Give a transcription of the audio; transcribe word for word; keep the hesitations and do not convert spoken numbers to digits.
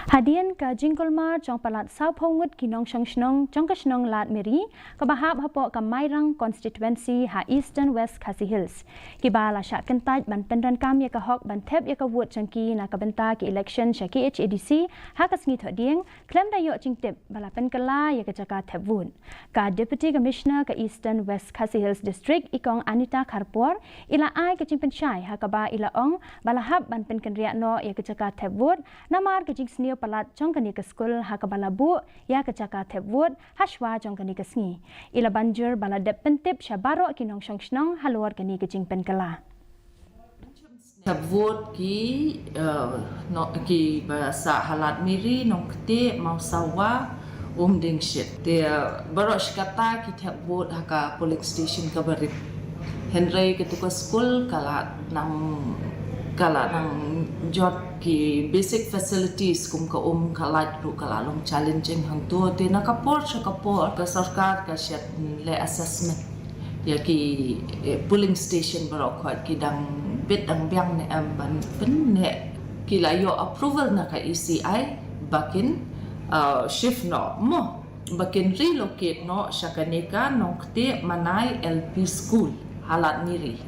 Hadien ka jingkulmar jong palat sawphew ngut ki nongshong shnong jong ka shnong Ladmiri kaba hap hapoh ka Mairang constituency ha Eastern West Khasi Hills, kiba la shah kyntait ban pyndonkam ïa ka hok ban thep ïa ka vote jong ki na ka bynta ka election sha K H A D C ha ka sngi Thohdieng, khlem da ïoh jingtip ba la pynkylla ïa ka jaka thep vote. Ka Deputy Commissioner ka Eastern West Khasi Hills District, i Kong Anita Kharpor, i la ai ka jingpynshai ha kaba i la ong ba la hap ban pynkynriah noh ïa ka jaka thep vote namar ka jingsniew palat jong kane ka skul ha kaba la buh ïa ka jaka thep vote ha shuwa jong kane ka sngi. I la ban jur ba la dep pyntip sha baroh ki nongshong shnong halor kane ka jingpynkylla. Thep vote ki, eh, no, kiba sah ha Ladmiri, Nongktieh, Mawsawa, Umdingshit. Te, eh, baroh shi katta ki thep vote ha ka polling station kaba rit. Hynrei katu ka skul ka la nang, ka la nang jot ki basic facilities kum ka um, ka light ruh ka la long challenging hangto. Te na ka por sha ka por ka sorkar ka shait leh assessment ïa ki, eh, polling station baroh khoit ki dang bit dang biang ne em ban pynneh. Ki la ïoh approval na ka E C I ba kin, uh, shift noh mo, ba kin relocate noh sha kane ka Nongktieh Manai L P School ha Ladmiri.